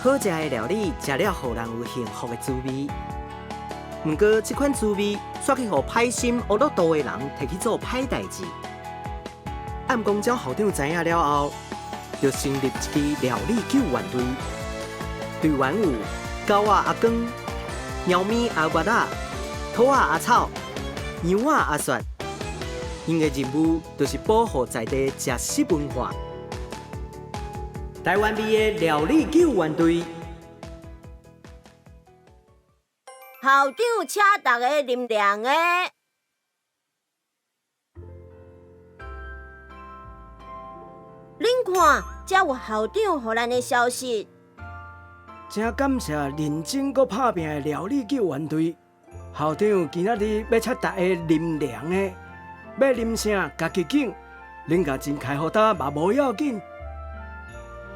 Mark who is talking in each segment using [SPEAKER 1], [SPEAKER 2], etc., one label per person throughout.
[SPEAKER 1] 好食的料理，食了予人有幸福的滋味。毋過，這款滋味煞去予歹心惡肚的人提去做歹代誌。暗公鳥校長知影了後，就成立一支料理救援隊。隊員有狗仔阿光、貓咪阿月仔、兔仔阿草、羊仔阿雪。𪜶的任務就是保護在地食食文化。台灣味的料理救援隊。
[SPEAKER 2] 校長請逐家啉涼的。恁看，這有校長予咱的消息。
[SPEAKER 3] 真感謝認真閣拍拚的料理救援隊。校長今仔日欲請逐家啉涼的，欲啉啥家己揀，恁共錢開予擔嘛無要緊。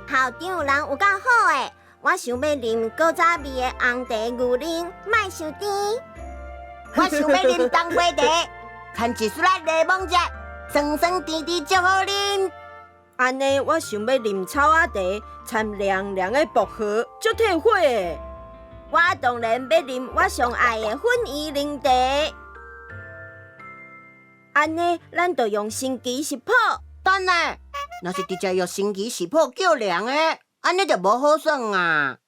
[SPEAKER 2] 校長人有夠好的，我想欲啉古早味的紅茶牛奶，莫傷甜。
[SPEAKER 4] 我想欲啉冬瓜茶，摻一絲仔檸檬汁，酸酸甜甜足好啉。
[SPEAKER 2] 按呢，我想欲啉草仔茶，摻涼涼的薄荷，足退火的。我當然欲啉我上愛的粉圓奶茶。按呢，咱就用神奇食譜。
[SPEAKER 4] 等下，若是直接用神奇食譜叫涼的，按呢就無好耍啊！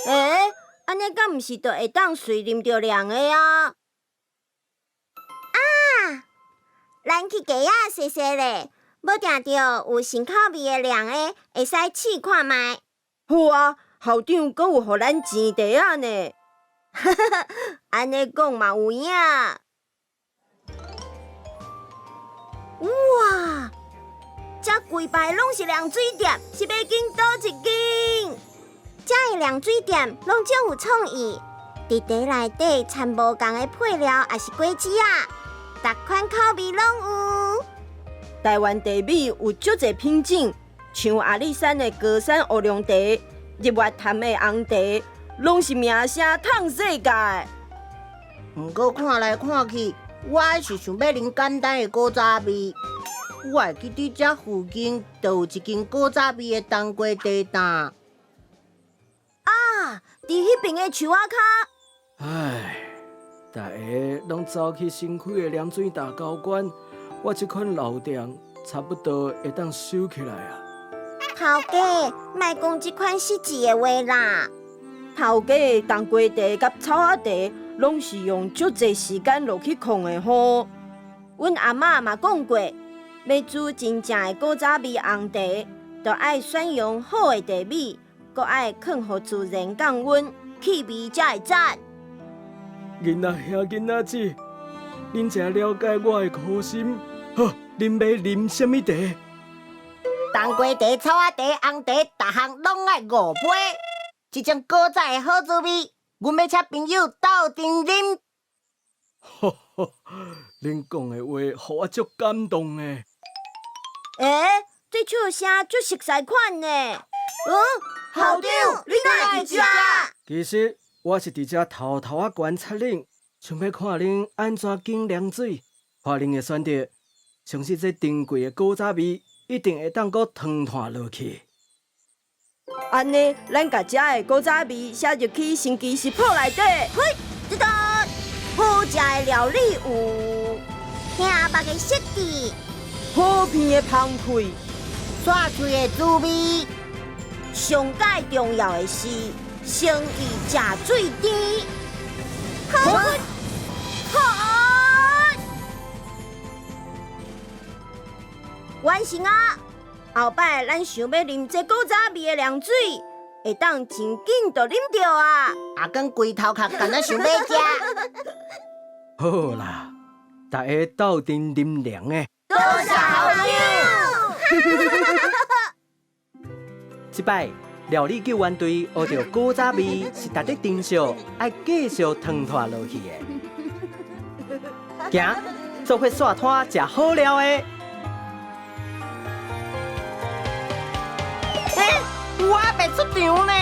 [SPEAKER 2] 欸，按呢敢毋是就會當隨啉著涼的啊？啊！咱去街仔踅踅咧，無定著有新口味的涼的，會使試看覓。好啊，校長閣有予咱錢袋仔呢。按呢講嘛有影。哇！這規排攏是涼水店，是欲揀佗一間？這的涼水店攏足有創意，佇茶內底摻無仝的配料，抑是果汁仔，逐款口味攏有。台灣茶米有足濟品種，像阿里山的高山烏龍茶、日月潭的紅茶，攏是名聲淌世界。
[SPEAKER 4] 毋過看來看去，我還是想欲啉簡單的古早味。我會記佇這附近就有一間古早味的冬瓜茶檔。
[SPEAKER 2] 啊！佇彼爿的樹仔跤。
[SPEAKER 3] 唉，逐家攏走去新開的涼水埕交關，我這款老店差不多會當收起來啊。
[SPEAKER 2] 頭家，莫講這款失智的話啦。頭家冬瓜茶佮草仔茶，攏是用足濟時間落去控的吼。阮阿嬤嘛講過，欲煮真正的古早味紅茶，就愛選用好的茶米，閣愛囥予自然降溫，氣味才會讚。
[SPEAKER 3] 囡仔兄囡仔姊，恁誠了解我的苦心。好，恁欲啉啥物茶？
[SPEAKER 4] 冬瓜茶、草仔茶、紅茶，逐項攏愛五杯。這種古早的好滋味，阮欲請朋友鬥陣啉。
[SPEAKER 3] 呵呵，恁講的話，予我足感動的。
[SPEAKER 2] 欸，這笑聲足熟似款呢。嗯，校長，你哪會佇遮？
[SPEAKER 3] 其實我是佇遮偷偷仔觀察恁，想欲看恁按怎揀涼水，看恁的選擇，相信這珍貴的古早味一定會當閣傳傳落去。
[SPEAKER 2] 按呢，咱共遮的古早味寫入去神奇食譜內底。嘿，這道好食的料理有聽目的設計，好鼻的芳氣，
[SPEAKER 4] 煞喙的滋味。
[SPEAKER 2] 上蓋重要的是，誠意食水甜。好，好，完成啊！後擺咱想欲啉這古早味的涼水，會當真緊就啉著啊！
[SPEAKER 4] 阿公規頭殼敢若想欲食。
[SPEAKER 3] 好啦，逐家鬥陣啉涼的。
[SPEAKER 2] 多謝校長。
[SPEAKER 1] 這擺料理救援隊學著古早味是值得珍惜，愛繼續傳傳落去的。行，做伙煞攤食好料的。
[SPEAKER 4] 欸，我袂出場呢。